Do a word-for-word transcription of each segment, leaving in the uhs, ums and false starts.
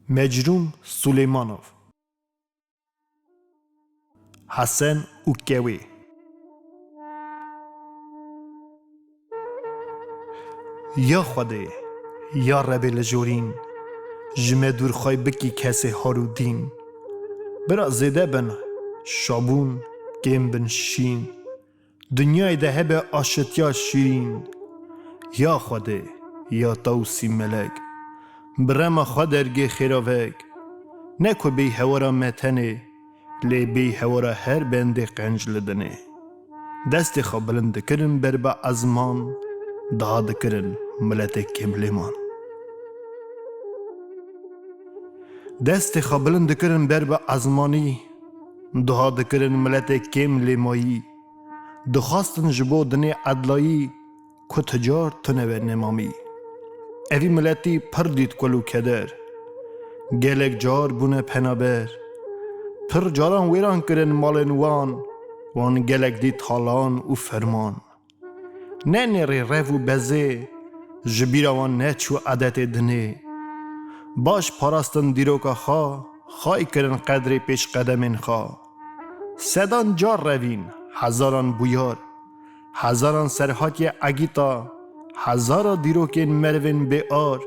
Mecrûm Suleymanov. Hesen û Kewê. Ya Xwedê, ya Rebê li jorîn, ji me dûr xay bikî kesê har û dîn. Bira zêde bin şabûn, kêm bin şîn. Dinyayê de hebe aşitiya şîrîn. Ya Xwedê, ya Tawsî Melek, bi rema xwe dergê xêravek. Ne ku bêy hewara me tenê, lê bêy hewara her bendê qenc li dinê. Destê xwe bilind dikirin ber bi ezman, daha dikirin miletê kêmlêman. Destê xwe bilind dikirin ber bi ezmanî, daha dikirin miletê kêm lêmayî. Dixwastin ji bo dinê edlayî, ku ti car tune be nemamî. Evî miletî pir dît kul û keder. Gelek car bûne penaber. Pir caran wêran kirin malên wan, wan gelek dît talan û ferman. Nenêrî rev û bezê, ji bîra wan neçû edetê dinê. Baş parastin dîroka xwe, xay kirin qedrê pêşqedemên xwe. Sedan car revîn, hezaran bûyar, hezaran serhatiye egîta, hezara dîrokên merivên bêar,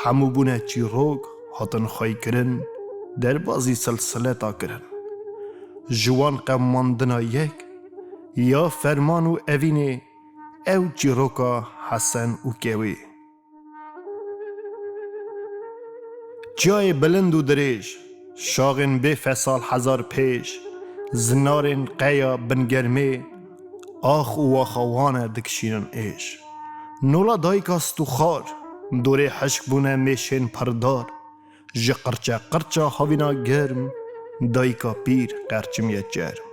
hemû bûne çîrok, hatin xay kirin, derbazî silsileta kirin. Ji wan qewmandina yek, ya Ferman û Evînê, ew çîroka Hesen û Kewê. Çiyayê bilind û dirêj, şaxên bê fesal hezar pêş, zinarên qeya bin germê, ax û waxa wan e dikişînin êş. Nola dayika stûxar, dorê hişk bûne mêşên pirdar, ji qirçe qirça havîna germ, dayika pîr qerçimiye çerm.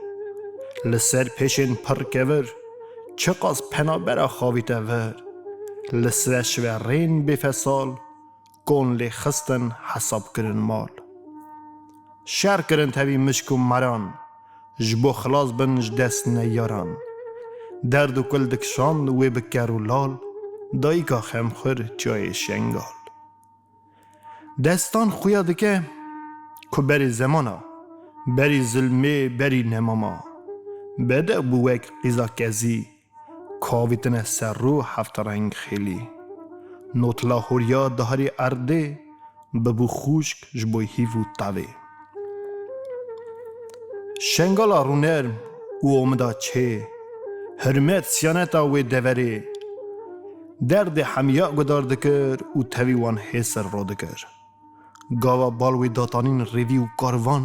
Li ser pêşên pir kevir, çiqas penabera xavîte vir. Li ser şiverên bêfesal, kon lê xistin hesab kirin mal. Şer kirin tevî mişk û meran, ji bo xilas bin ji dest neyaran. Derd û kul dikişand wê bi ker û lal, dayika xemxwir çiyayê Şengal. Destan xuya dike ku berî zemana, berî zilmê, berî nemama, bedew bû wek qîza kezî, kavîtine ser rû heft reng xêlî. Notla horiya diharî erdê, bibû xûşk ji bo hîv û tavê. Şengala rûnerm û omida çê, hirmet siyaneta wê deverê, derdê hemiya gudar dikir û tevî wan hêsir ro dikir. Gava bal wê datanîn rêvî û karvan,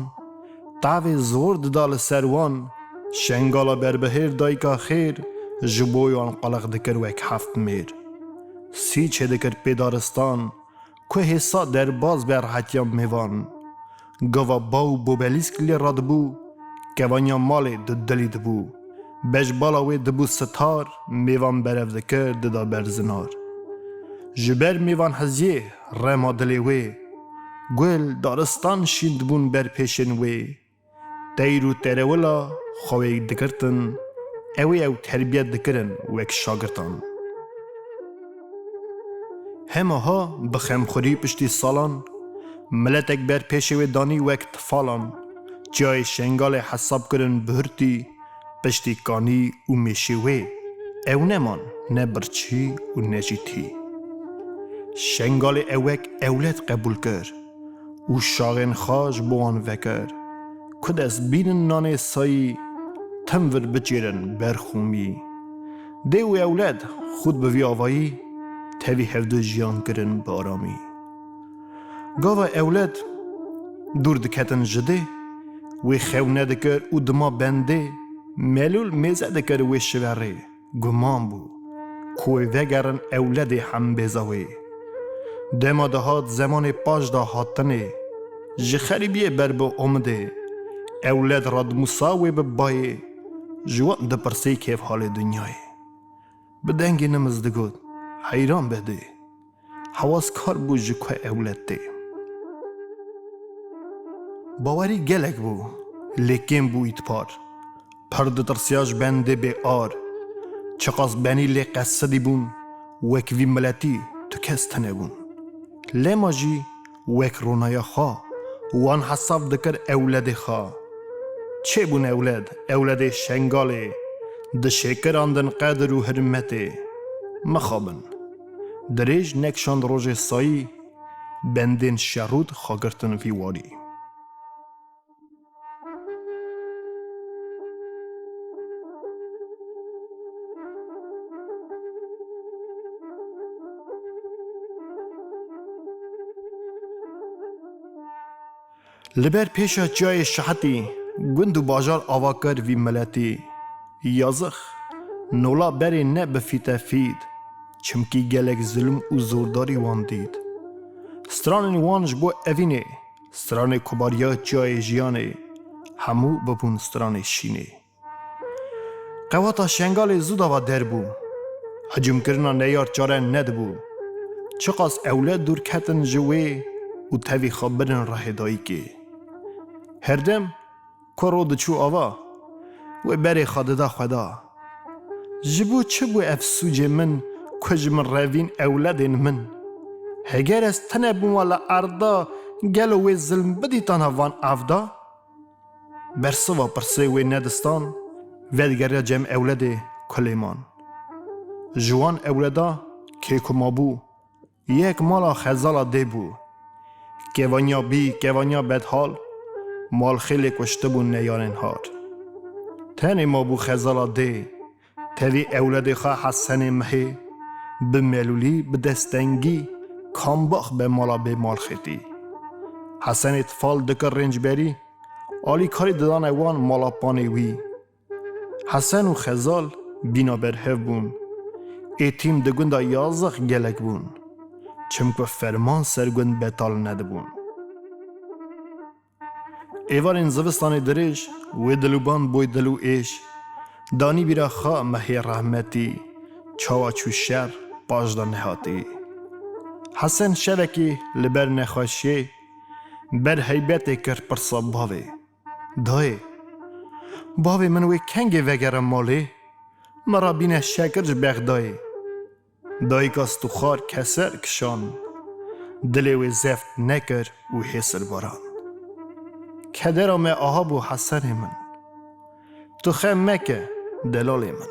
tavê zor dida li ser wan, Şengala berbihêr dayika xêr, ji bo wan qaliq dikir wek heft mêr. Sî çêdikir pê daristan, ku hêsa derbaz be rehetiya mêvan. Gava baw bobelîsk lê radibû, kevaniya malê di dilî dibû. Bej bala wê dibû sitar, mêvan berev dikir, dida ber zinar. Ji ber mêvan heziyê rema dilê wê, gul, daristan şîn dibûn ber pêşên wê. Teyr û terewila xwe wê digirtin, ew ê ew terbiyet dikirin wek şagirtan. Hema ha bi xemxurî piştî salan, miletek ber pêşê wê danî wek tifalan, çiyayê Şengalê hesab kirin bihurtî, piştî kanî û mêşê wê, ew neman ne birçî û ne jî tî. Şengalê ew wek ewled qebûl kir û şaxên xwe ji bo wan vekir. Ku dest bînin nanê sayî, tim vir biçêrin ber xûmî. Dê û ewled xût bi vî avayî, tevî hevdu jiyan kirin bi aramî. Gava ewled dûr diketin ji dê, wê xew nedikir û dima bendê, melûl mêze dikir wê şiverê. Guman bû, ku wê vegerin ewledê hembêza wê. Dema dihat zemanê paş da hatinê, ji xerîbiyê ber bi omidê, ewled radimûsa wê bi bayê, ji wan dipirsê kêfhalê dinyayê. Bi dengê nimiz digot, heyran be dê. Hewas kar bû ji ku ewled tê. Bawerî gelek bû, lê kêm bû îtpar. Pir ditirsiya ji bendê bê ar. Çiqas benî lê qesidî bûn, wek vî miletî tu kes tune bûn. Lema jî Wek ronaya xwe, wan hesab dikir ewledê xwe. Çêbûn ewled, ewledê Şengalê, dişêkirandin qedir û hirmetê. Mixabin. Dirêj nekşand rojê sayî, bendên şerûd xwe girtin vî warî. Li ber pêşa çiyayê Şehetî, gund û bajar ava kir vî miletî. Yazix, nola berê ne bi fîtefît, çimkî gelek zulm û zordarî wan dît. Stranên wan ji bo evînê, stranê kubariya çiyayê jiyanê, hemû bibûn stranê şînê. Qewata Şengalê zû dava der bû. Hicûmkirina neyar çare nedibû. Çiqas ewled dûr ketin ji wê û tevî xwe birin rehê dayikê. Herdem ku ro diçû ava, wê berê xwe dida xweda. Ji bo çi bû ev sûcê min ku ji min revîn ewledên min? Heger ez tune bûma li erda, gelo wê zilm bidîtana van avda? Bersiva pirsê wê nedistan, vedigeriya cem ewledê kulê man. Ji wan ewleda kê ku mabû, yek mala Xezala dê bû. Kevaniya bî, kevaniya bedhal, malxêlê kuştibûn neyarên har. Tenê mabû Xezala dê, tevî ewledê xwe Hesenê Mihê, bi melûlî, bi destengî, kambax be mala bê malxêtî. Hesenê Tifal dikir rêncberî, alîkarî didane wan mala panê wî. Hesen û Xezal bîna berhev bûn. Êtîm di gunda Yazix gelek bûn. Çimku ferman ser gund betal nedibûn. Êvarên zivistanê dirêj, wê dilûban boy dil û êş. Danî bîra xwe Mehê rehmetî, çawa çû şer, paş de nehatî. Hesen şevekî li ber nexweşiyê, ber heybetê kir pirsa bavê. Dayê, bavê min wê kengê vegere malê? Min re bîne şekir ji Bexdayê. Dayika stûxar keser kişan, dilê wê zeft nekir û hêsir baran. Kedera me aha bû Hesenê min. Tu xem meke, delalê min.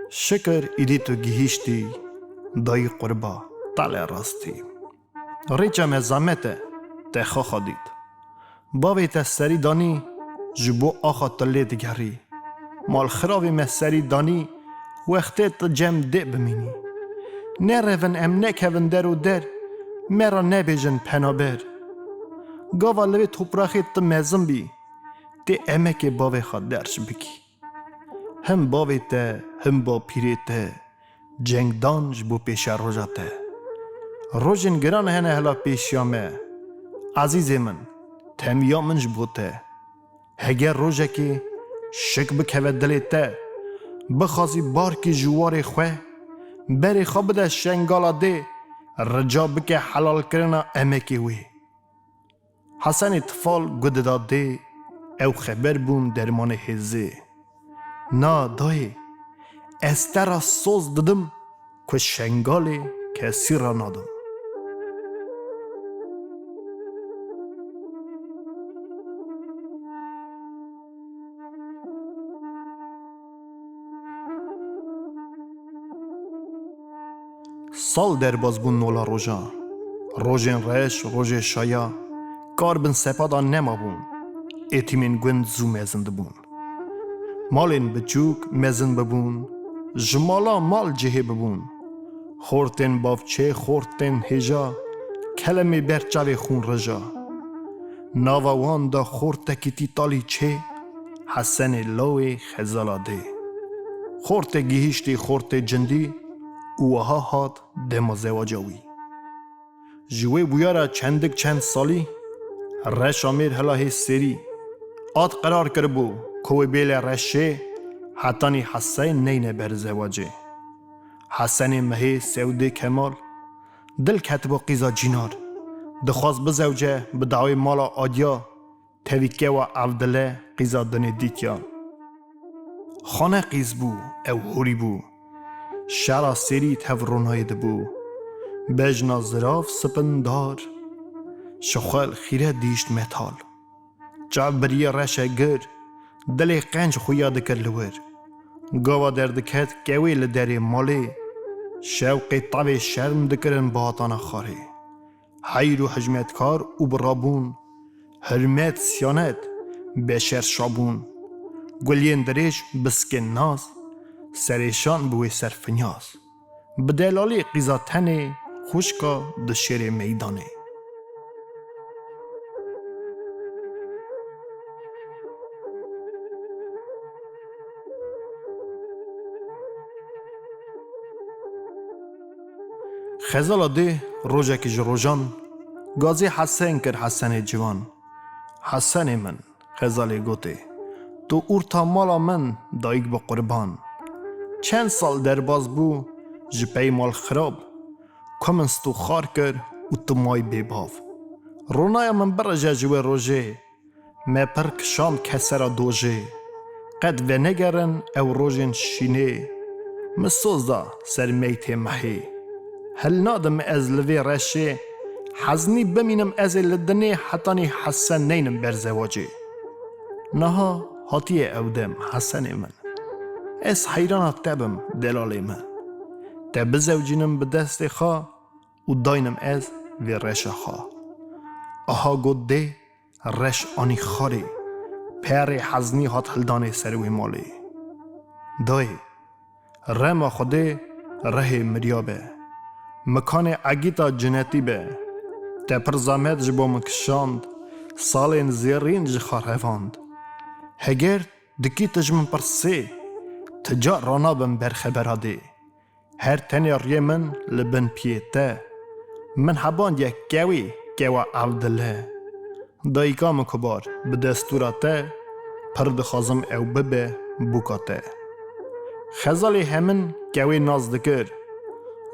Şikir îdî tu gihîştî, dayî qurba, tale rastî. Rêça me zamet e, te xaxa dît. Bavê te serî danî, ji bo axa tu lê digerî. Malxiravê me serî danî, wextê tu cem dê bimînî. Nerevin em nekevin der û der, me re nebêjin penaber. Gava li vê topraxê tu mezin bî, tê emekê bavê xwe derc bikî. Him bavê te, him bapîrê te, ceng dan ji bo pêşeroja te. Rojên giran hene hela pêşiya me. Ezîzê min, temiya min ji bo te. Heger rojekê şik bikeve dilê te, bixwazî barkî ji warê xwe, berê xwe bide Şengala dê, rica bike helalkirina emekê wê. Hesenê Tifal gu dida dê, ew xeber bûn dermanê hêzê. Na dayê, ez te ra soz didim ku Şengalê kesî ra nadim. Sal derbas bûn nola roja. Rojên reş, rojê şaya, kar bin sepadan nemabûn. Êtîmên gund zû mezin dibûn. Malên biçûk mezin bibûn, ji mala mal cihê bibûn. Xortên bavçê, xortên hêja, kelemê ber çavê xûn rija. Nava wan de xortekî tîtalî çê, Hesenê lawê Xezala dê. Xortê gihîştî xortê cindî û wiha hat dema zewaca wî. Ji wê bûyera çendik çend salî, reşa mêr hela hê sêrî, at qerar kiribû ku wê bêle reşê, hetanî Hesey neyne ber zewacê. Hesenê Mihê Sewdê Kemal, dil ketibû qîza Cînar, dixwast bizewce bi dawê mala Adya, tevî kewa Evdile qîza dinê dîtya. Xane qîz bû, ew hûrî bû. Şera sêrî tev ronayê dibû. Bejna zirav sipindar, Şixul xîret dihîşt metal. Çav biriye reşe gir, dilê qenc xuya dikir li wir. Gava derdiket kewê li derê malê, şewqê tavê şerm dikirin bihatana xarê. Heyr û hijmetkar û birabûn, hurmet, siyanet, beşer şabûn. Guliyên dirêj, biskên nas, serêşan bi wê ser finyas. Bi delalî qîza tenê, xwişka dişêrê meydanê. Xezala dê rojekî ji rojan gazî Hesen kir Hesenê ciwan. Hesenê min, Xezalê gotê, tu orta mala min dayik bi qurban. Çend sal derbas bû ji pey mal xirab, ku min stûxar kir û tu may bêbav. Ronaya min birije ji wê rojê, me pir kişand kesera dojê. Qet venegerin ew rojên şînê, min soz da ser meytê mehê. Hilnadim ez li vê reşê, heznî bimînim ez ê li dinê hetanî Hesen neynim ber zewacê. Niha hatiye ew dem Hesenê min. Ez heyrana te bim delalê min. Te bizewcînim bi destê xwe û daynim ez vê reşa xwe. Aha got dê, reş anî xarê, perê heznî hat hildanê ser wê malê. Dayê, rema Xwedê rehê miriya be. Mikanê egîta cinetî be. Te pir zehmet ji bo min kişand, salên zêrîn ji xwe revand. Heger dikî tu ji min pirsê, ti car ranabim ber xebera dê. Her tenê riyê min li bin piyê te. Min hebandiye kewê kewa Evdile. Dayika min kubar, bi destûra te, pir dixwazim ew bibe bûka te. Xezalê hemin kewê nas dikir,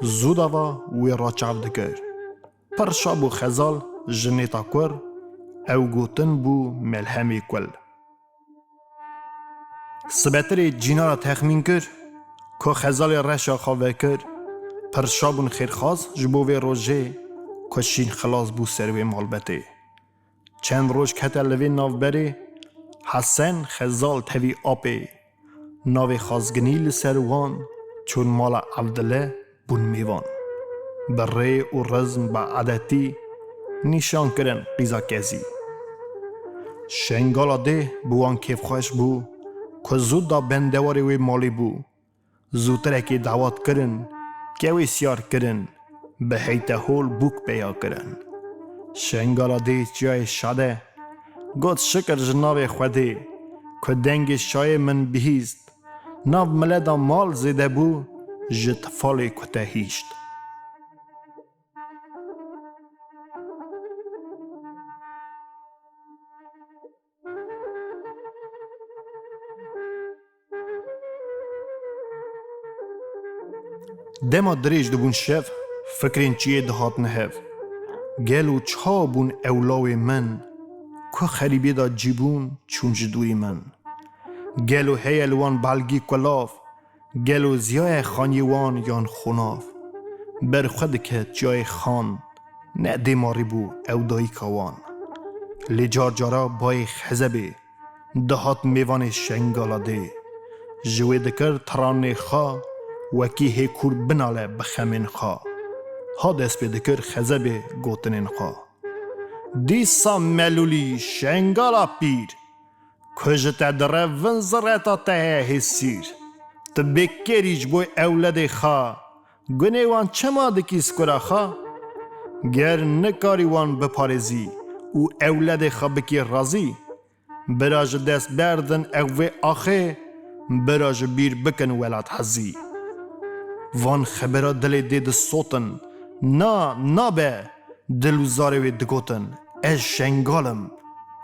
zû dava wê ra çav dikir. Pir şa bû Xezal ji nêta kur, ew gotin bû melhemê kul. Sibetirê cînara texmîn kir, ku Xezalê reşa xwe vekir, pir şa bûn xêrxwaz ji bo vê rojê, ku şîn xilas bû ser wê malbetê. Çend roj kete li vê navberê, Hesen Xezal tevî apê. Navê xazginî li ser wan çûn mala Evdile bûn mêvan. Bi rê û rizm bi edetî nîşan kirin qîza kezî. Şengala dê bi wan kêfxweş bû, ku zû da bendewarê wê malê bû. Zûtirekê dawat kirin, kewê siyar kirin, bi heyte hol bûk peya kirin. Şengala dê çiyayê şade, got şikir ji navê Xwedê, ku dengê şayê min bihîst, nav mileda mal zêde bû, ji tifalê ku te hîşt. Dema dirêj dibûn şev, fikrên çiyê dihatine hev. Gelo çawa bûn ew lawê min, ku xerîbê de cî bûn çûn ji dûyê min? Gelo heye li wan belgî kulav, gelo ziyaye xaniyê wan yan xonav? Ber xwe dike çiyayê xan, ne dêmarî bû ew dayika wan. Lê car cara bayê xezebê, dihat mêvanê Şengala dê. Ji wê dikir tiranê xwe, wekî hê kûr binale bi xemên xwe. Ha dest pê dikir xezebê gotinên xwe. Dîsa melûlî Şengala pîr, ku ji te dire vin zireta te heye hêsîr. Tu bêkêrî ji bo ewledê xwe, gunê wan çima dikî skura xwe? Ger nikarî wan biparêzî û ewledê xwe bikî razî, bira ji dest berdin ew vê axê, bira ji bîr bikin welat hezî. Van xebera dilê dê disotin, na, nabe, dil û zarê wê digotin, ez Şengal im,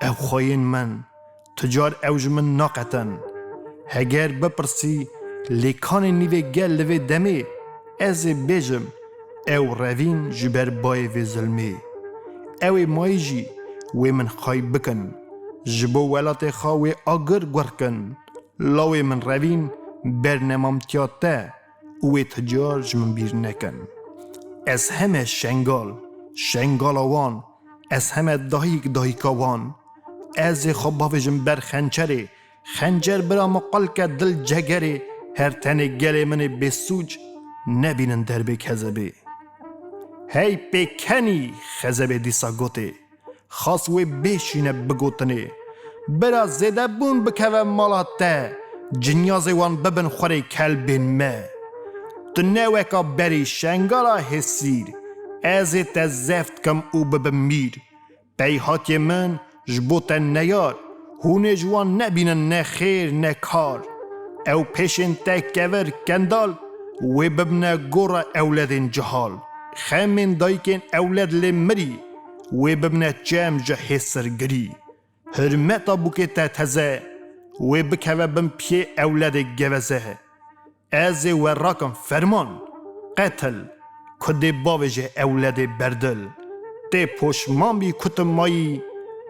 ew xweyên min, tu car ew ji min naqetin. Heger bipirsî, lê kanê nîvê gel li vê demê, ez ê bêjim, ew revîn ji ber bayê vê zilmê. Ew ê mayî jî wê min xayî bikin, ji bo welatê xwe wê agir guer kin. Lawê min revîn ber nemamtiya te û wê ti car ji min bîr nekin. Ez heme Şengal, Şengala wan, Ez heme dayîk dayîka wan. Ez ê xwe bavêjim ber xençerê. Xencer bira min qul ke dil cegerê, her tenê gelê min ê bêsûc nebînin derbê kezebê. Hey pêkenî, xezebê dîsa gotê. Xas wê bêşîne bigotinê. Bira zêdebûn bikeve mala te, cinyazê wan bibin xurê kelbên me. Tu ne weka berî Şengala hêsîr, ez ê te zeft kim û bibim mîr. Peyhatiyê min ji bo te neyar, hûn ê ji wan nebînin ne xêr ne kar. Ew pêşên te kevir kendal, wê bibine gora ewledên cihal. Xemên dayikên ewled lê mirî, wê bibine çem ji hêsirgirî. Hirmeta bûkê te teze, wê bikeve bin piyê ewledê geveze. Ez ê we rakim ferman, qetil, ku dê bavêje ewledê berdil. Tê poşman bî ku tu mayî,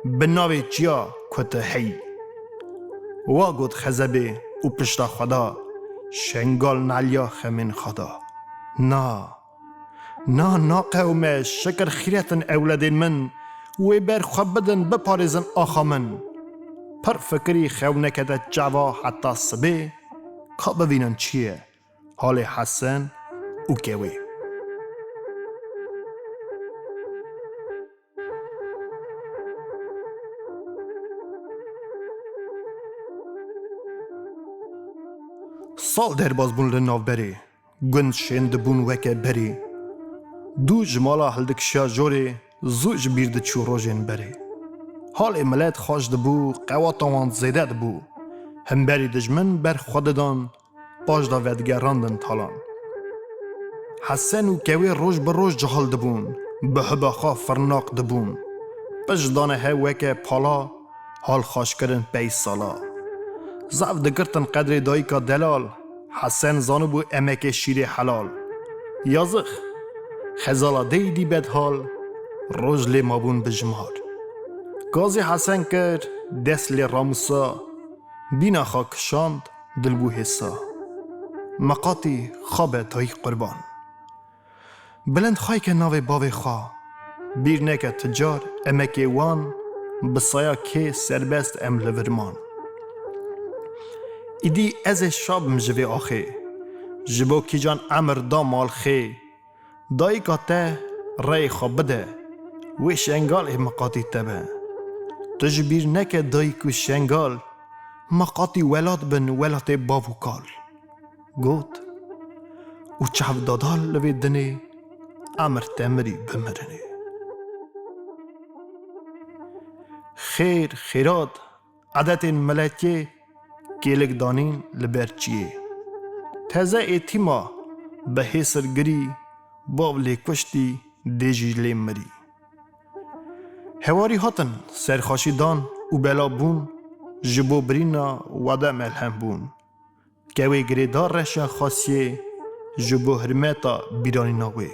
bi navê çiya ku tu heyî. Wa got xezebê û pişta xwe da, Şengal naliya xemên xwe da. Na, na, naqewime, şikir xîret in ewledên min, wê ber xwe bidin, biparêzin axa min. Pir fikirî xew nekete çava heta sibê, ka bivînin çi ye halê Hesen û Kewê. Sal derbas bûn li navberê, gund şên dibûn weke berê. Dû ji mala hildikişiya jorê, zû ji bîr diçû rojên berê. Halê milet xweş dibû, qewata wan zêde dibû. Himberî dijmin ber xwe didan, paş de vedigerandin talan. Hesen û Kewê roj bi roj cihal dibûn, bi hiba xwe firnaq dibûn. Pişt dane hev weke pala, hal xweş kirin pey sala. Zaf digirtin qedrê dayika delal, Hesen zanibû emekê şîrê helal. Yazix, xezala deyî dî bedhal, roj lê mabûn bi jimar. Gazê Hesen kir, dest lê ramûsa, bîna xwe kişand, dil bû hêsa. Miqatî xwe be dayîk qurban. Bilind xwey ke navê bavê xwe, bîr neke ti car emekê wan, bi saya kê serbest em li vir man. Îdî ez ê şa bim ji vê axê, ji bo kîjan emir da malxê. Dayika te reyê xwe bide, wê Şengalê miqatî te be. Tu ji bîr neke dayik û Şengal, miqatî welat bin, welatê bav û kal. Got û çav dada li vê dinê, emir te mirî bimirinê. Xêr, xêrat, edetên miletiyê, kêlik danîn li ber çiyê. Teze êtîma bi hêsirgirî, bav lê kuştî, dê jî lê mirî. Hewarî hatin, serxaşî dan û bela bûn, ji bo birîna wade melhem bûn. Kewê girêdar reşa xasiyê, ji bo hirmeta bîranîna wê.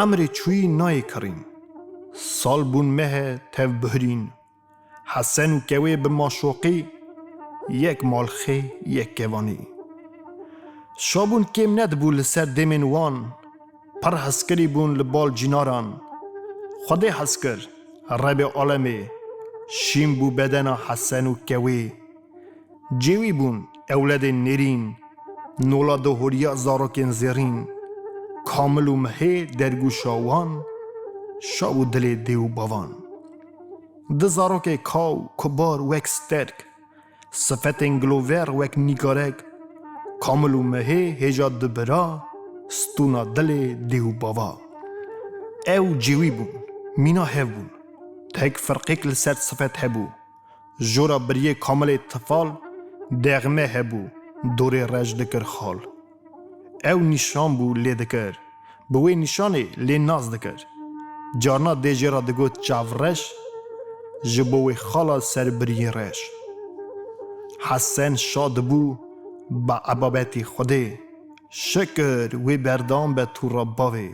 Emrê çûyî nayê kirîn. Sal bûn mehe tev bihirîn. Hesen û Kewê bi maşoqî, yek malxê, yek kevanî. Şabûn kêm nedibû li ser dêmên wan, pir hezkirî bûn li bal cînaran. Xwedê hez kir, Rebê alemê, şîn bû bedena Hesen û Kewê. Cêwî bûn ewledên nêrîn, nola dohoriya zarokên zêrîn. Kamil û Mihê dergûşa wan, şav û dilê dê û bavan. Di zarokê kaw, kubar wek sterk, sifetên gilover wek nîgarek, Kamil û Mihê hêja du bira, stûna dilê dê û bava. Ew cêwî bûn, mîna hev bûn. Tek firqêk li ser sifet hebû. Jora biriyê Kamilê tifal, dexme hebû, dorê reş dikir xal. Ew nîşan bû lê dikir, bi wê nîşanê lê nas dikir. Carna dê jê re digot çavreş, ji bo wê xala ser biriyê reş. Hesen şa dibû bi ebabetî Xwedê, şikir wê berdan be tûra bavê.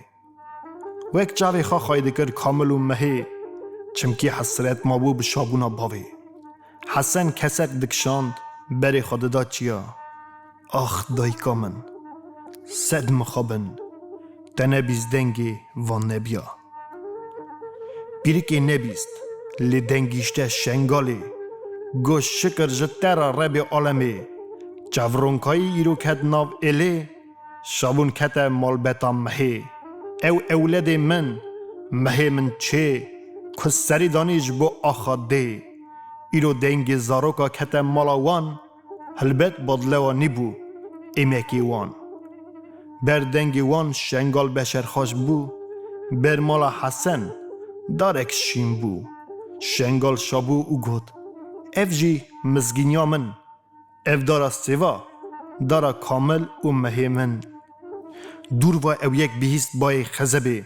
Wek çavê xwe xwey dikir Kamil û Mihê, çimkî hesret mabû bi şabûna bavê. Hesen kesek dikişand, berê xwe dida çiya. Ax dayika min, sed mixabin, te nebîst dengê van nebiya. Pîrikê nebîst, lê dengîşte Şengalê. Got şikir ji te re Rebê alemê. Çavronkayî îro ket nav êlê, Şabûn kete malbeta mehê. Ew ewledê min, mehê min çê, ku serî danî ji bo axa dê. Îro dengê zaroka kete mala wan, hilbet badlewa nîbû êmekê wan. Ber dengê wan Şengal beşerxaş bû, ber mala Hesen darek şîn bû. Şengal şabû û got, ev jî mizgîniya min. Ev dara sêva, dara Kamil û mehê min. Dûr va ew yek bihîst bayê Xezebê.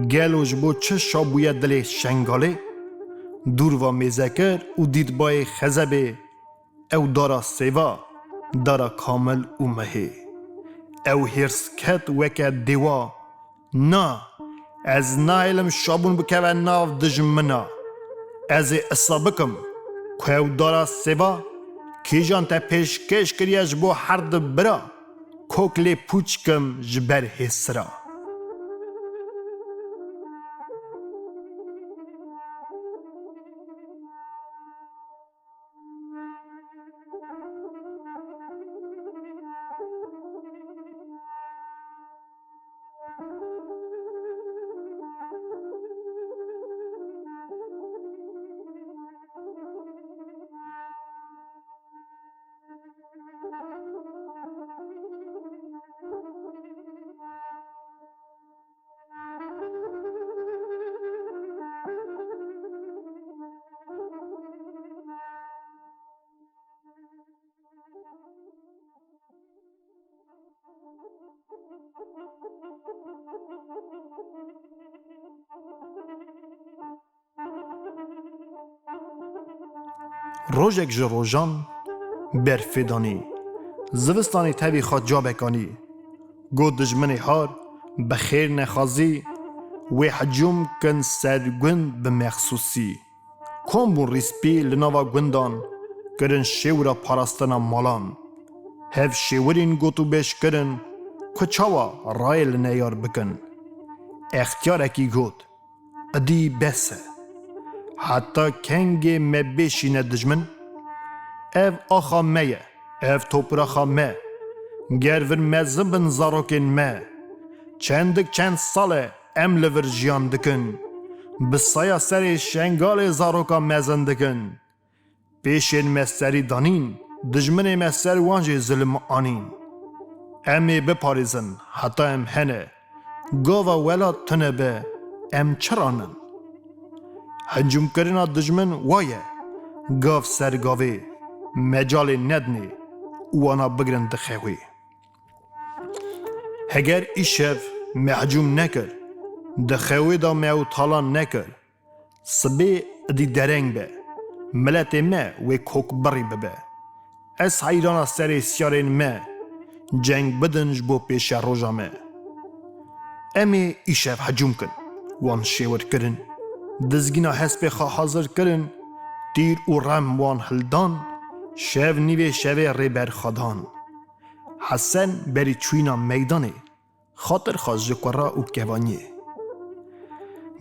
Gelo ji bo çi şa bûye dilê Şengalê? Dûr va mêze kir û dît bayê Xezebê. Ew dara sêva, dara Kamil û mehê. Ew hêrs ket weke dêwa. Na, ez nahêlim şabûn bikeve nav dijmina. Ez ê isa bikim ku ew dara sêva kîjan te pêşkêş kiriye ji bo her du bira, kok lê pûç kim ji ber hêsira. Rojek ji rojan berfê danî. Zivistanê tevî xwe cabek anî. Got dijminê har bi xêr nexazî, wê hicûm kin ser gund bi mexsûsî. Kom bûn rîspî li nava gundan, kirin şêwira parastina malan. Hev şêwirîn gotûbêj kirin ku çawa rayê li neyar bikin. Extiyarekî got, Idî bes e. Heta kengê me bêşîne dijmin? Ev axa me ye, ev topraxa me. Ger vir mezin bin zarokên me. Çendik çend sal e em li vir jiyan dikin. Bi saya serê Şengalê zaroka mezin dikin. Pêşên me serî danîn, dijminê me ser wan jî zilim anîn. Em ê biparêzin heta em hene. Gava welat tune be, em çi ranin? Hicûmkirina dijmin wa ye. Gav ser gavê, mecalê nedinê û wana bigrin di xewê. Heger îşev me hicûm nekir, di xewê de me ew talan nekir, Sibê idî dereng be, miletê me wê kokbirî bibe. Ez heyrana serê siyarên me, ceng bidin ji bo pêşeroja me. Em ê îşev hicûm kin, wan şêwir kirin. Dizgîna hespê xwe hazir kirin, tîr û rem wan hildan, şev nîvê şevê rêber xwe dan. Hesen berî çûyîna meydanê, Xatir xwest ji kura û kevaniyê.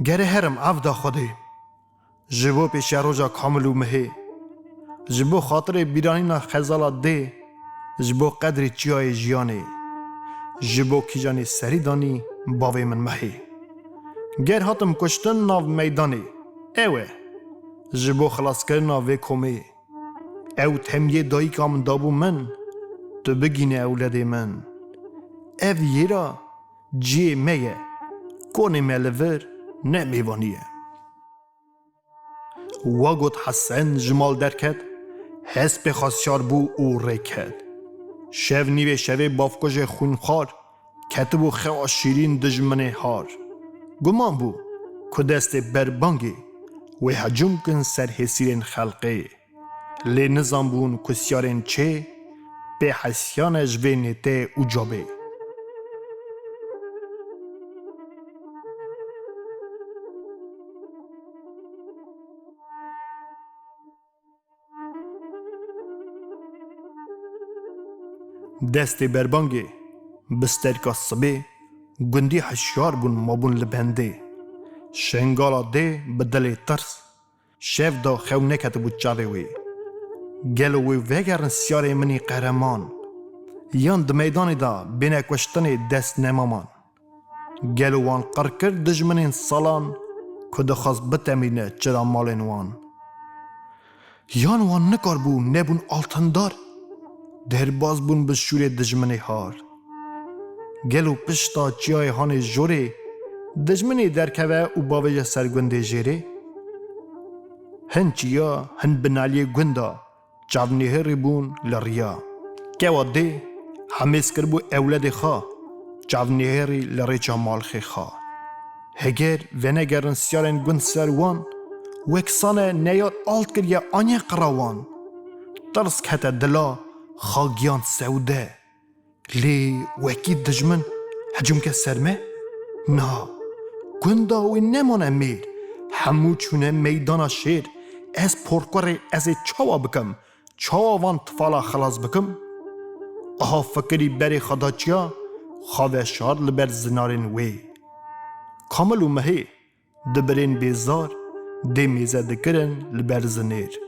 Gere herim evda Xwedê. Ji bo pêşeroja Kamil û Mihê. Ji bo xatirê bîranîna xezala dê. Ji bo qedrê çiyayê jiyanê. Ji bo kîjanê serî danî bavê min Mihê. Ger hatim kuştin nav meydanê. Ew e. Ji bo xilaskirina vê komê. Ew temiyê dayika min dabû min, tu bigîne ewledê min. Ev yêra ciyê me ye, konê me li vir ne mêvanî ye. Wa got Hesen ji mal derket, hespê xwe siyar bû û rê ket. Şev nîvê şevê bavkujê xwînxwar ketibû xewa şîrîn dijminê har. Guman bû ku destê berbangê wê hecûm kin ser hêsîrên xelqê. Lê nizanbûn ku siyarên çê pê hesiyane ji vê nêtê û cabê. Destê berbangê bi sterka sibê gundî hişyar bûn, mabûn li bendê. Şengala dê bi dilê tirs, şev da xew neketibû çavê wê. Gelo wê vegerin siyarê min î qehreman, yan di meydanê de bêne kuştinê dest nemaman? Gelo wan qir kir dijminên salan, ku dixwest bitemîne çira malên wan? Yan wan nikarbû, nebûn altindar, derbas bûn bi şûrê dijminê har? Gelo pişta çiyayê hanê jorê dijminê derkeve û bavêje ser gundê jêrê? Hin çiya, hin binaliyê gunda çavnihêrî bûn li riya. Kewa dê hemêz kiribû ewledê xwe, çavnihêrî li rêça malxê xwe. Heger venegerin siyarên gund ser wan, wek sane neyar alt kiriye aniye qira wan. Tirs kete dila xwe, giyan sewde. Lê wekî dijmin hicûm ke ser me? Na, gunda wê nemane mêr. Hemû çûne meydana şêr. Ez porkurê, ez ê çawa bikim? Çawa van tifala xilas bikim? Aha fikirî berê xwe da çiya, xwe veşart li ber zinarên wê. Kamil û Mehê di birên bêzar dê mêze dikirin li ber zinêr.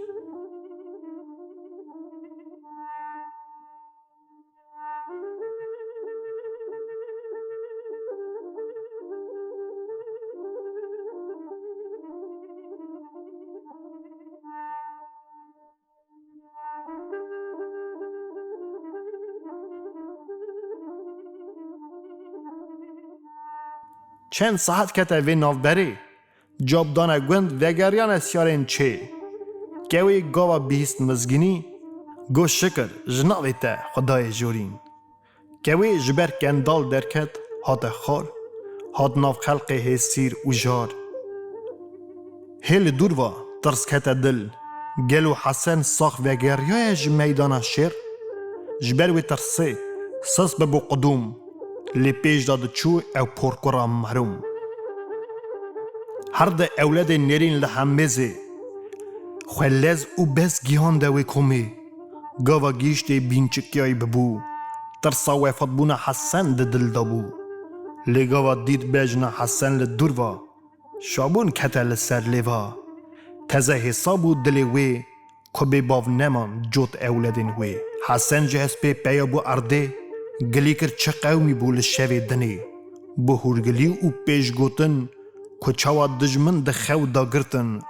Çend saet kete vê navberê, cab dane gund, vegeriyane siyarên çê. Kewê gava bihîst mizgînî, got, "Şikir ji navê te, Xwedayê jorîn." Kewê ji ber kendal derket, hate xar, hat nav xelqê hêsîr û jar. Hê li dûr va, tirs kete dil. Gelo Hesen sax vegeriyaye ji meydana şêr? Ji ber wê tirsê, sis bibû qudûm, lê pêş de diçû ew porkura mehrûm. Her di ewledê nêrîn li hemêzê, xwe lez û bez gihan de wê komê. Gava gihîştê bînçikiyayî bibû, tirsa wefatbûna Hesen di dil de bû. Lê gava dît bejna Hesen li dûr va, Şabûn kete li ser lêva. Teze hêsa bû dilê wê, ku bê bav neman cot ewledên wê. Hesen ji hespê peya bû erdê, gilî kir çi qewmî bû li şevê dinê. Bi hûrgilî û pêşgotin, ku çawa dijmin di xew da girtin,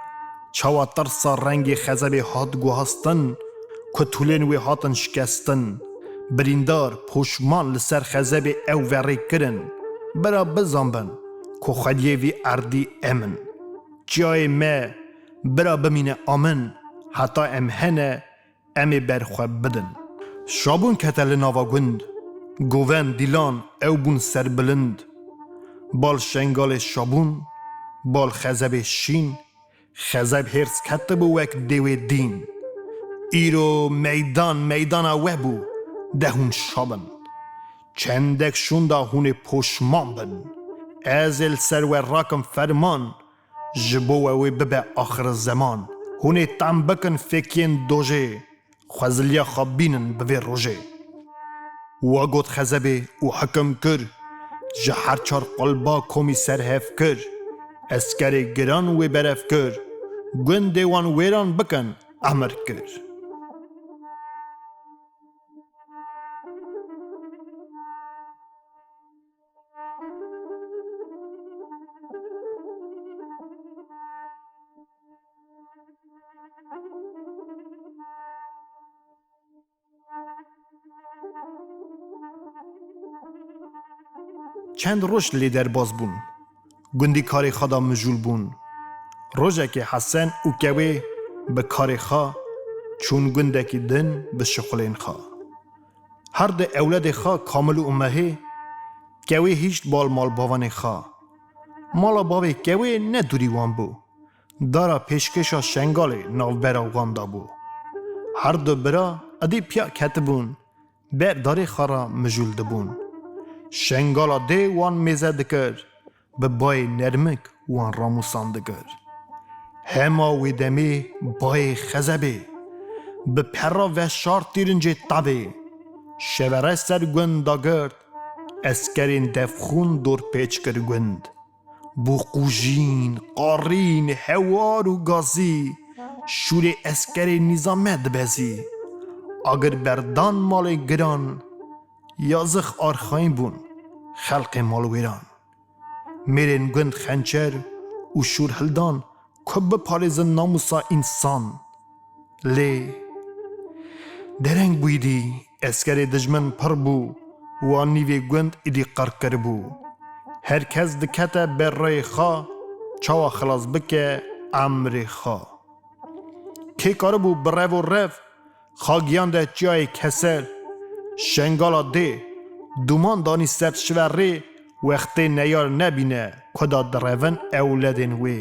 çawa tirsa rengê xezebê hat guhastin, ku tûlên wê hatin şikestin. Birîndar, poşman li ser xezebê ew verê kirin, bira bizanbin, ku xwediyê vî erdî em in. Çiyayê me, bira bimîne amin, heta em hene, em ê ber xwe bidin. Şabûn kete li nava gund, govend, dîlan, ew bûn serbilind. Bal Şengalê şabûn, bal xezebê şîn, xezeb hêrs ketibû wek dêwê dîn. Îro meydan meydana we bû, de hûn şabin. Çendek şûnda hûn ê poşman bin. Ez ê li ser we rakim ferman, ji bo we wê bibe axir zeman. Hûn ê tam bikin fêkiyên dojê, xweziliya xwe bînin bi vê rojê. Wa got xezebê û hikim kir, ji her çar qulba komî ser hev kir. Eskerê giran wê berev kir, gundê wan wêran bikin emir kir. Çend roj lê derbas bûn. Gundî karê xwe da mijûl bûn. Rojekê Hesen û Kewê bi karê xwe çûn gundekî din bi şixulên xwe. Her di ewledê xwe Kamil û Mehê, Kewê hîşt bal malbavanê xwe. Mala bavê Kewê ne dûrî wan bû. Dara pêşkêşa Şengalê navbera wan de bû. Her du bira edî piya ketibûn, ber darê xwe re mijûl dibûn. Şengala dê wan mêze dikir, bi bayê nermik wan ramûsan dikir. Hema wê demê bayê xezebê bi pera veşart tîrincê tavê. Şevere ser gund dagirt, eskerên devxûn dor pêç kir gund. Bû qûjîn, qarîn, hewar û gazî, şûrê eskerê nîzame dibezî. Agir berdan malê giran, yazix arxayîn bûn xelqê malwêran. Mêrên gund xençer û şûr hildan ku biparêzin namûsa însan. Lê dereng bûyî dî, eskerê dijmin pir bû, wan nîvê gund êdî qirk kiribû. Her kes dikete ber rêyê xwe, çawa xilas bike emrê xwe. Kê karibû bi rev û rev, xwe giyande çiyayê Keser, Şengala dê, dûman danî ser şiverê, wextê neyar nebîne, ku da direvin ewledên wê.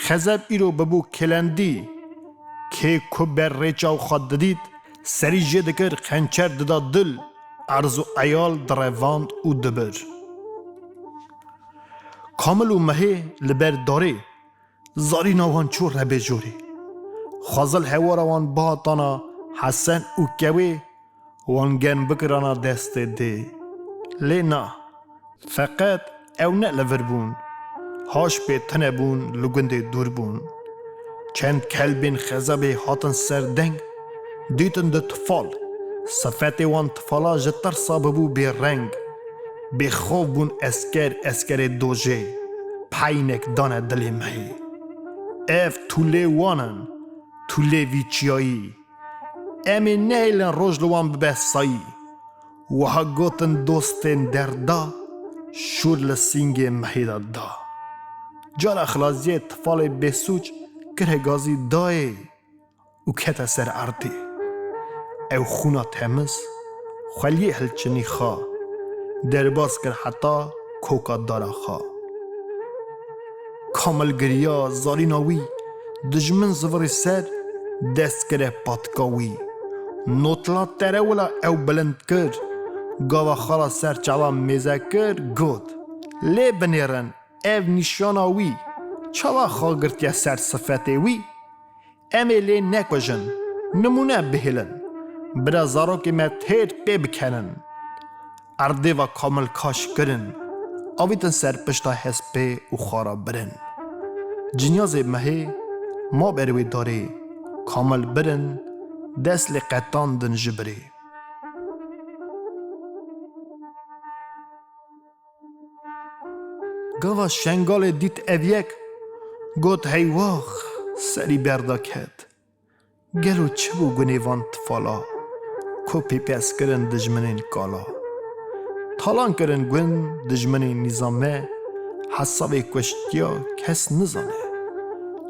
Xezeb îro bibû kêlendî, kê ku ber rêça xwe didît, serî jê dikir, xençer dida dil, erz û eyal direvand û dibir. Kamil û Mehê li ber darê, zarîna wan çû rebê jorê. Xwezil hewara wan bihatana Hesen û Kewê, wan gen bikirana destê dê. Lê na, feqet ew ne li vir bûn. Haş pê tune bûn, li gundê dûr bûn. Çend kelbên xezebê hatin ser deng, dîtin di tifal. Sifetê wan tifala ji tirsa bibû bêreng. Bêxew bûn esker, eskerê dojê. Peynek dane dilê Mehê. Ev tûlê wan in, tûlê vî çiyayî. Em ê nehêlin roj li wan bibe sayî. Wiha gotin dostên derda, şûr li sîngê Mehê de da. Cara xilaziyê tifalê bêsûc kire gazî dayê û kete ser erdê. Ew xûna temiz xweliyê hilçinî xwe, derbas kir heta koka dara xwe. Kamil giriya, zarîna wî, dijmin zivirî ser, dest kire patika wî. Notla terewila ew bilind kir, gava xwe ra ser çavan mêze kir, got: Lê binêrin, ev nîşana wî, çawa xwe girtiye ser sifetê wî? Em ê lê nekujin, nimûne bihêlin. Bira zarokê me têr pê bikenin. Erdê va Kamil kaş kirin, avîtin ser pişta hespê û xwe ra birin. Cinyazê Mehê ma ber wê darê, Kamil birin, dest lê qetandin ji birê. Gava Şengalê dît ev yek, got: Heywax, serî berda ket. Gelo çi bû gunê van tifala, ku pêpes kirin dijminên kala? Talan kirin gund dijminên nîzame, hesabê kuştiya kes nizane.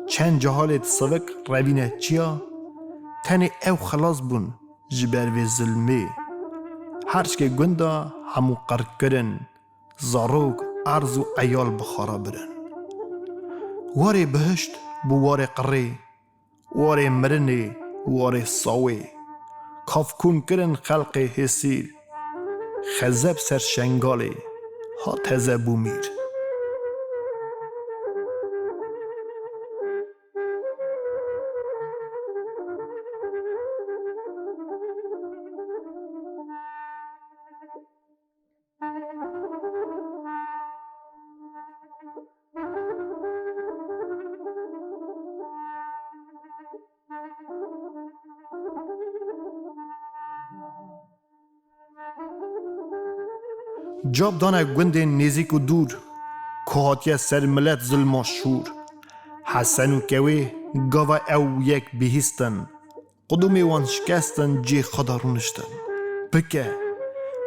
Çend cehalê sivik revîne çiya, tenê ew xilas bûn ji ber vê zilmê. Herçkê gunda hemû qirk kirin, zarok, erz û eyal bi xwe re birin. Warê bihişt bû warê qirê, warê mirinê, warê sawê. Kafkûn kirin xelqê hêsîr, xezeb ser Şengalê hat heze bû mîr. Cab dane gundên nêzîk û dûr, ku hatiye ser milet zilma şûr. Hesen û Kewê gava ew yek bihîstin, qudûmê wan şikestin, cê xwe de rûniştin. Bike,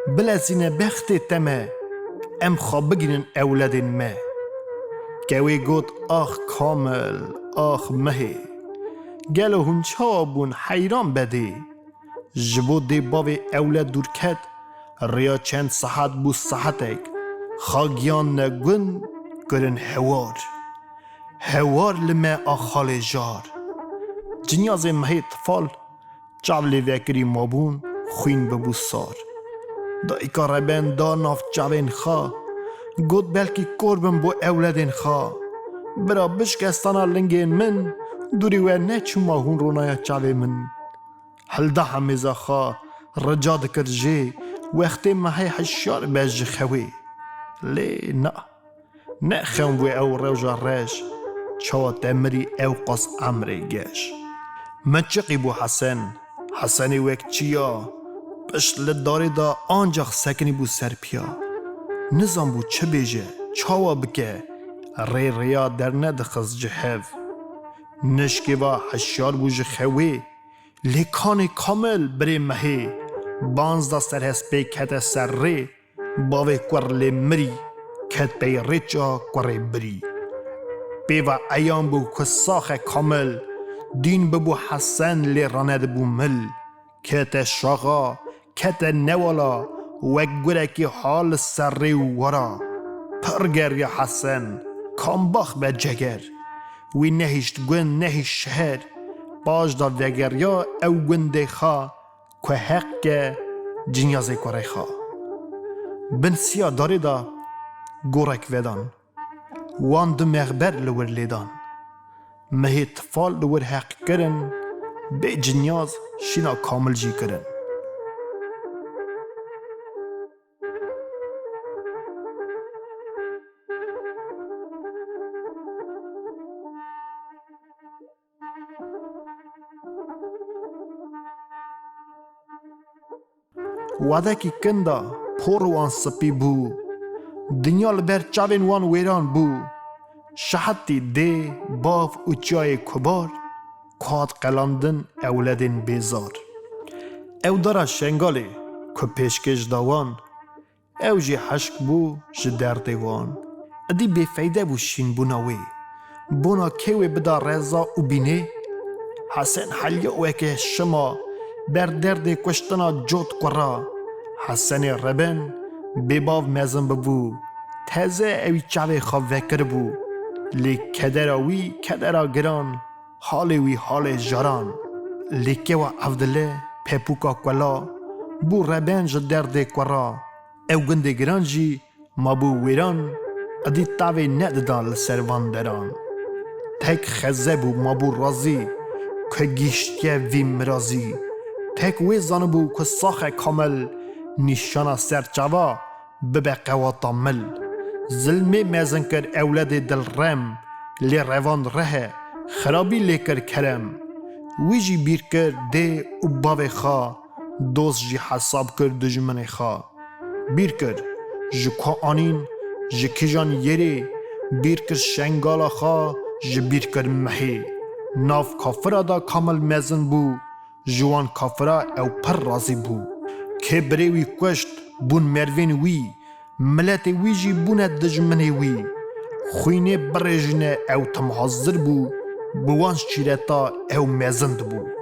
bilezîne bextê te me, em xwe bigînin ewledên me. Kewê got: Ax Kamil, ax Mehê, gelo hûn çawa bûn heyran bedê? Ji bo dê bavê ewled dûr ket, rêya çend saet bû saetek, xwe giyandine gund, kirin hewar. Hewar li me a xalê jar. Cinyazê Mehê tifal, çav lê vekirî mabûn, xwîn bibû sar. Dayika reben da nav çavên xwe, got: Belkî kor bim bo ewledên xwe. Bira bişkestana lingên min, dûrî we neçûma hûn ronaya çavê min. Hilda hemêza xwe, Rica dikir jê wextê mehê hişyar be ji xewê. Lê na, ne xem bû ew rewja reş, çawa te mirî ew qas emrê geş. Min çiqî bû Hesen, Hesenê wek çiya, pişt li darê de ancax sekinî bû ser piya. Nizan bû çi bêje, çawa bike, rê rêya dernedixist ji hev. Nişkê va hişyar bû ji xewê, lê kanê Kamil birê mehê, banz da ser hespê kete ser rê, bavê kur lê mirî, ket pey rêça kurê birî. Pê ve eyan bû ku saxe Kamil, dîn bibû Hesen lê ranedibû mil. Kete şaxa, kete newala, wek gurekî ha li ser rê û wara. Pir geriya Hesen, kambax be ceger. Wî nehişt gund, nehişt şeher. Paş da vegeriya ew gundê xwe, ku heq ke cinyazê kurê xwe. Bin siya darê de gorek vedan. Wan du mexber li wir lêdan. Mehê tifal li wir heq kirin, bê cinyaz şîna Kamil jî kirin. Wadekî kin de por wan spî bû. Dinya li ber çavên wan wêran bû. Şehetî dê, bav û çiyayê kubar, ku hat qelandin ewledên bêzar. Ew dara Şengalê ku pêşkêş da wan, ew jî hişk bû ji derdê wan. Idî bêfeyde bû şînbûna wê. Bona kê wê bida reza û bînê? Hesen heliya weke şima ber derdê kuştina cot kura. Hesenê reben bêbav mezin bibû. Teze ewî çavê xwe vekiribû. Lê kedera wî kedera giran, halê wî halê jaran. Lê kewa Evdile pepûka kula bû reben ji derdê kura. Ew gundê giran jî mabû wêran, idî tavê nedida li ser van deran. Tek xeze bû mabû razî, ku gihiştiye vî mirazî. Tek wê zanibû ku saxe Kamil nîşana ser çava bibe qewata mil. Zilmê mezin kir ewledê dilrem, lê revand rehe, xirabî lê kir kerem. Wî jî bîr kir dê û bavê xwe, dost jî hesab kir dijminê xwe. Bîr kir, ji ku anîn, ji kîjan yerê, bîr kir şengala xwe, ji bîr kir mehê. Nav kafira da Kamil mezin bû, ji wan kafira ew pir razî bû. Kê birê wî kuşt, bûn mervên wî, miletê wî jî bûne dijminê wî. Xwînê birêjîne ew tim hazir bû, bi wan şîreta ew mezin dibû.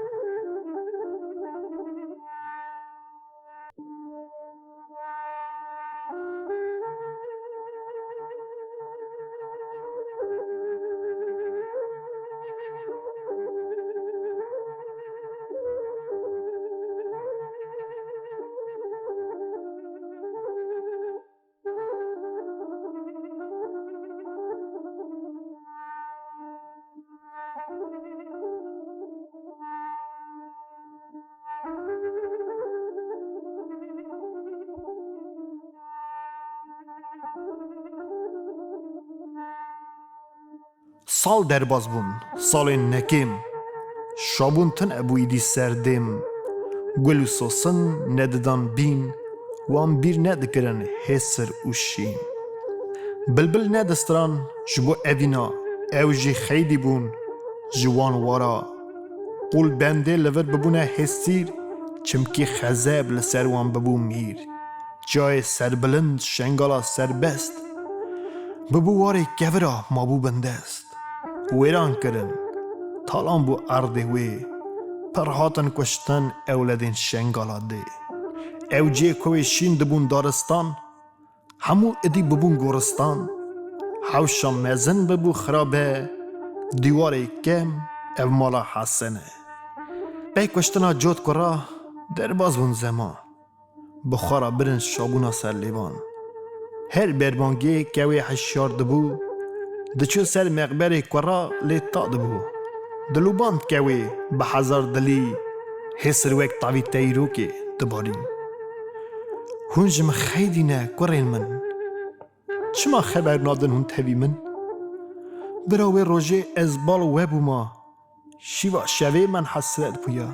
Sal derbas bûn, salên nekêm. Şabûn tune bû îdî ser dêm. Gul û sosin nedidan bîn, wan bîr nedikirin hêsir û şîn. Bilbil nedistiran ji bo evîna, ew jî xeydî bûn ji wan wara. Qûl bendê li vir bibûne hêsîr, çimkî xezeb li ser wan bibû mîr. Çiyayê serbilind şengala serbest, bibû warê kevira mabû bindest. Wêran kirin, talan bû erdê wê, pir hatin kuştin ewledên şengala dê. Ew cihê ku wê şîn dibûn daristan, hemû idî bibûn goristan. Hewşa mezin bibû xirabe, dîwarê kem ev mala Hesen e. Pey kuştina cot kura derbas bûn zeman. Bi xwe re birin şabûna ser lêvan. Her berbangê kewê hişyar dibû, diçû ser mexberê kura lê ta dibû. Dilûband kewê bi hezar dilî, hêsir wek tavî teyrokê dibarîn. Hûn ji min xeydî ne, kurên min. Çima xeber nadin hûn tevî min? Bira wê rojê ez bal we bûma. Şîva şevê min hesret bûya.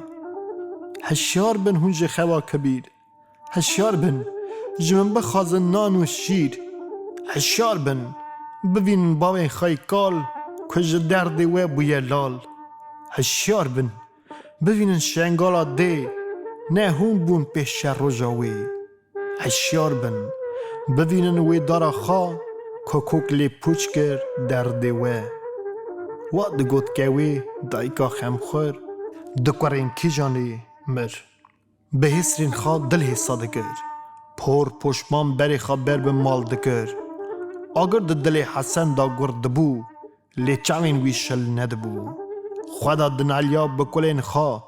Hişyar bin hûn ji xewa kibîr. Hişyar bin, ji min bixwazin nan û şîr. Hişyar bin, bivînin bavên xwe yê kal, ku ji derdê we bûye lal. Hişyar bin, bivînin şengala dê, ne hûn bûn pêşe roja wê. Hişyar bin, bivînin wê dara xwe, ku kok lê pûç kir derdê we. Wa digot kewê dayika xemxwir, di kurên kîjanê mir. Bi hêsrên xwe dil hêsa dikir. Por poşman berê xwe ber bi mal dikir. Agir di dilê Hesen de gur dibû, lê çavên wî şil nedibû. Xwe da dinaliya bi kulên xwe,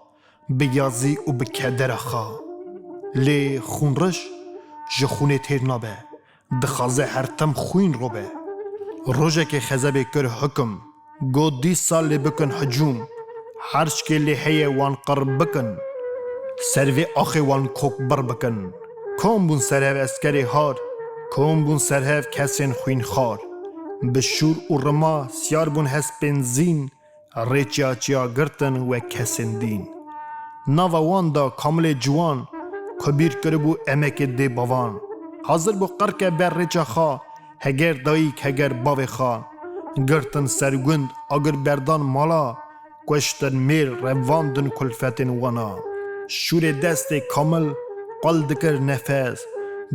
bi yazî û bi kedera xwe. Lê xûnriş ji xûnê têr nabe. Dixwaze her tim xwîn robe. Rojekê xezebê kir hukim, got, dîsa lê bikin hicûm. Her çikê lê heye wan qir bikin. Ser vê axê wan kok bir bikin. Kom bûn serhev eskerê har, kom bûn serhev kesên xwînxar. Bi şûr û rima siyar bûn hespên zîn, rê çiya çiya girtin wek kesên dîn. Nava wan da Kamilê ciwan, ku bîr kiribû emekê dê bavan. Hazir bû qirke ber rêça xwe, heger dayik, heger bavê xwe. Girtin ser gund, agir berdan mala, kuştin mêr, revandin kulfetên wana. Şûrê destê Kamil qul dikir nefes,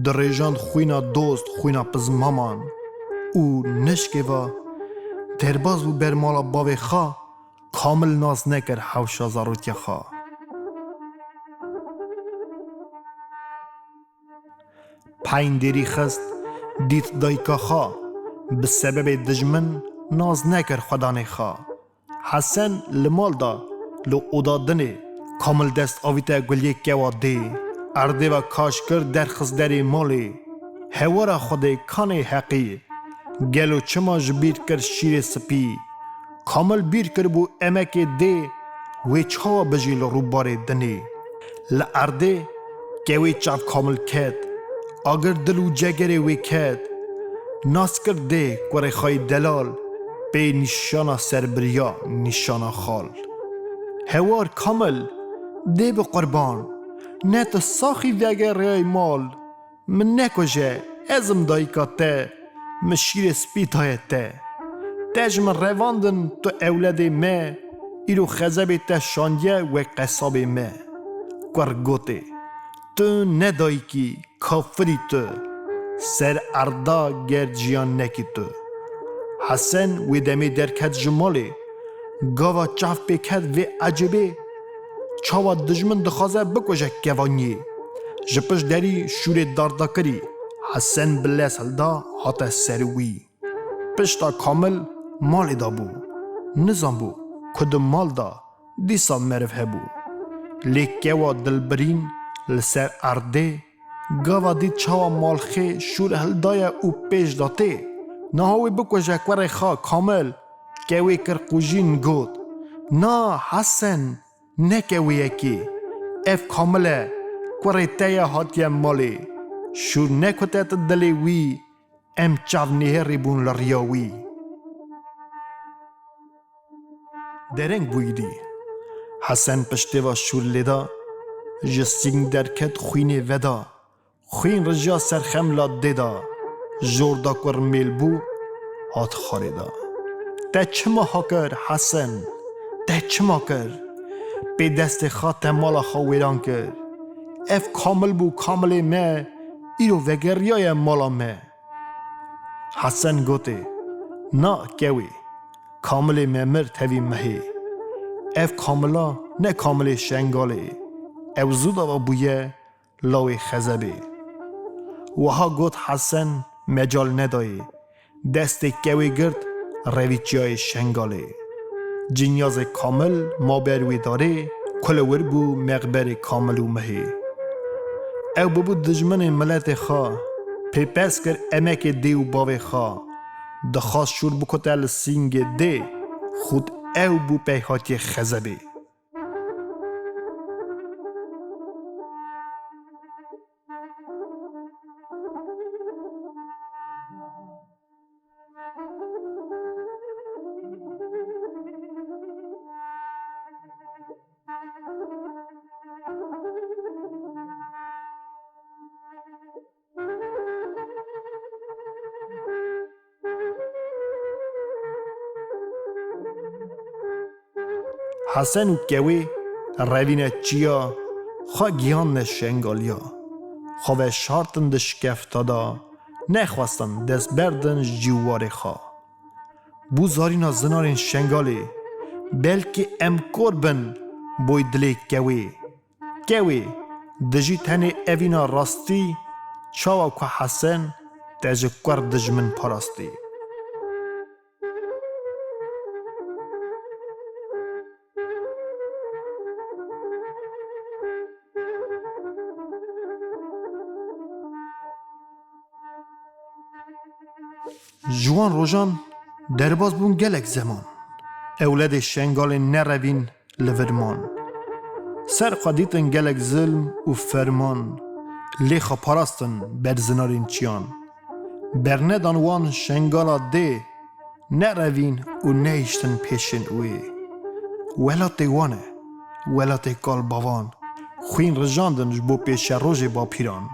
dirêjand xwîna dost, xwîna pizmaman. Û nişkê va derbas bû ber mala bavê xwe, Kamil nas nekir hewşa zarotiya xwe. Peyn dêrî xist, dît dayika xwe, bi sebebê dijmin nas nekir xwedanê xwe. Hesen li mal da, li oda dinê, Kamil dest avîte guliyê kewa dê. Erdê ve kaş kir derxist derê malê. Hewara Xwedê kanê heqî. Gelo çima ji bîr kir şîrê spî? Kamil bîr kiribû emekê dê, wê çawa bijî li rûbarê dinê? Li erdê kewê çav Kamil ket, agir dil û cegerê wê ket. Nas kir dê kurê xwe yê delal, pê nîşana serbiriya, nîşana xal. Hewar Kamil, dê bi qurban, ne tu saxî vegeriyay mal. Min nekuje, ez im dayika te, min şîrê spî daye te. Te ji min revandin tu ewledê me, îro xezebê te şandiye wek qesabê me. Kur gotê, tu ne dayikî, kafirî tu. Ser erda ger jiyan nekî tu. Hesen wê demê derket ji malê. Gava çav pê ket vê ecêbê, çawa dijmin dixwaze bikuje kevaniyê. Ji pişt derî şûrê dardakirî, Hesen bi lez hilda hate ser wî. Pişta Kamil malê de bû. Nizanbû ku di mal de dîsa meriv hebû. Lê kewa dilbirîn li ser erdê, gava dît çawa malxê şûr hildaye û pêş de tê. Niha wê bikuje kurê xwe Kamil, kewê kir qûjîn got, na Hesen, ne kewê yekê. Ev Kamil e, kurê te ye hatiye malê. Şûr nekute tu dilê wî, em çav nêherî bûn li riya wî. Dereng bûyî dî. Hesen piştê ve şûr lêda, ji sîng derket xwînê veda. Xwîn rijiya ser xemla dê da, jor da ku rimêl bû, hat xwarê da. Te çima ha kir, Hesen? Te çima kir? Pê destê xwe te mala xwe wêran kir. Ev Kamil bû, Kamilê me, îro vegeriyaye mala me. Hesen gotê, na kewê, Kamilê me mir tevî mehê. Ev Kamila ne Kamilê Şengalê. Ew zû da ve bûye lawê xezebê. Wiha got Hesen mecal nedayê. Destê kewê girt revî çiyayê Şengalê. Cinyazê Kamil ma ber wê darê, ku li wir bû mexberê Kamil û Mihê. Ew bibû dijminê miletê xwe, pêpes kir emekê dê û bavê xwe. Dixwast şûr bikute li sîngê dê, xût ew bû peyhatiyê xezebê. Hesen û Kewê revîne çiya, xwe giyandine Şengaliya. Xwe veşartin di şikefta de, nexwestin dest berdin ji cîwarê xwe. Bû zarîna zinarên Şengalê, belkî em kor bin boy dilê Kewê. Kewê, dijî tenê evîna rastî, çawa ku Hesen te ji kur dijmin parastî. Ji wan rojan derbas bûn gelek zeman. Ewledê Şengalê nerevîn li vir man. Ser xwe dîtin gelek zilm û ferman, lê xwe parastin ber zinarên çiyan. Bernedan wan Şengala dê, nerevîn û nehiştin pêşên wê. Welatê wan e, welatê kal bavan, xwîn rijandin ji bo pêşerojê bapîran.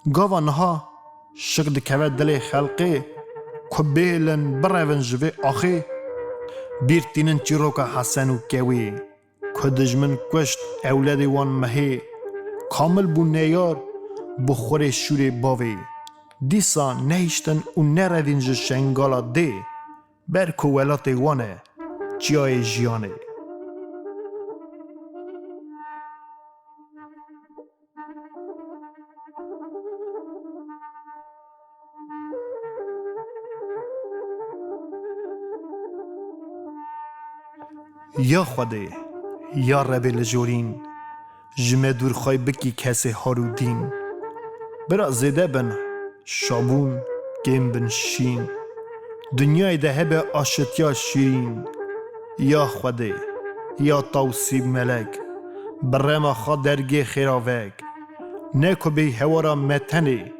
Gava niha şik dikeve dilê xelkê, ku bêlin birevin ji vê axê. Bîr tînin çîroka Hesen û Kewê, ku dijmin kuşt ewledê wan mehê. Kamil bû neyar bi xurê şûrê bavê. Dîsa nehiştin û nerevîn ji Şengala dê, ber ku welatê wan e çiyayê jiyanê. Ya Xwedê, ya Rebê li jorîn, ji me dûr xwey bikî kesê har û dîn. Bira zêde bin şabûn, kêm bin şîn. Dinyayê de hebe aşitiya şîrîn. Ya Xwedê, ya Tawsîb Melek, bi rema xwe dergê xêra vek. Ne ku bêy hewara me tenê,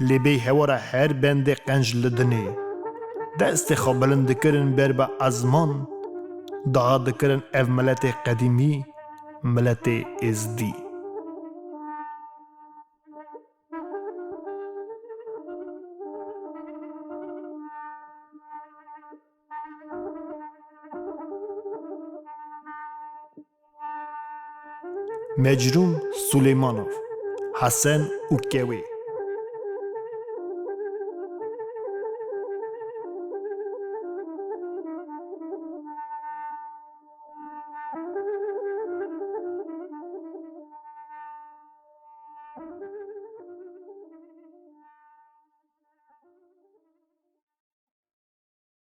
lê bêy hewara her bendê qenc li dinê. Destê xwe bilind dikirin ber bi ezman, daha dikirin ev miletê qedîmî, miletê êzdî. Mecrûm Suleymanov, Hesen û Kewê.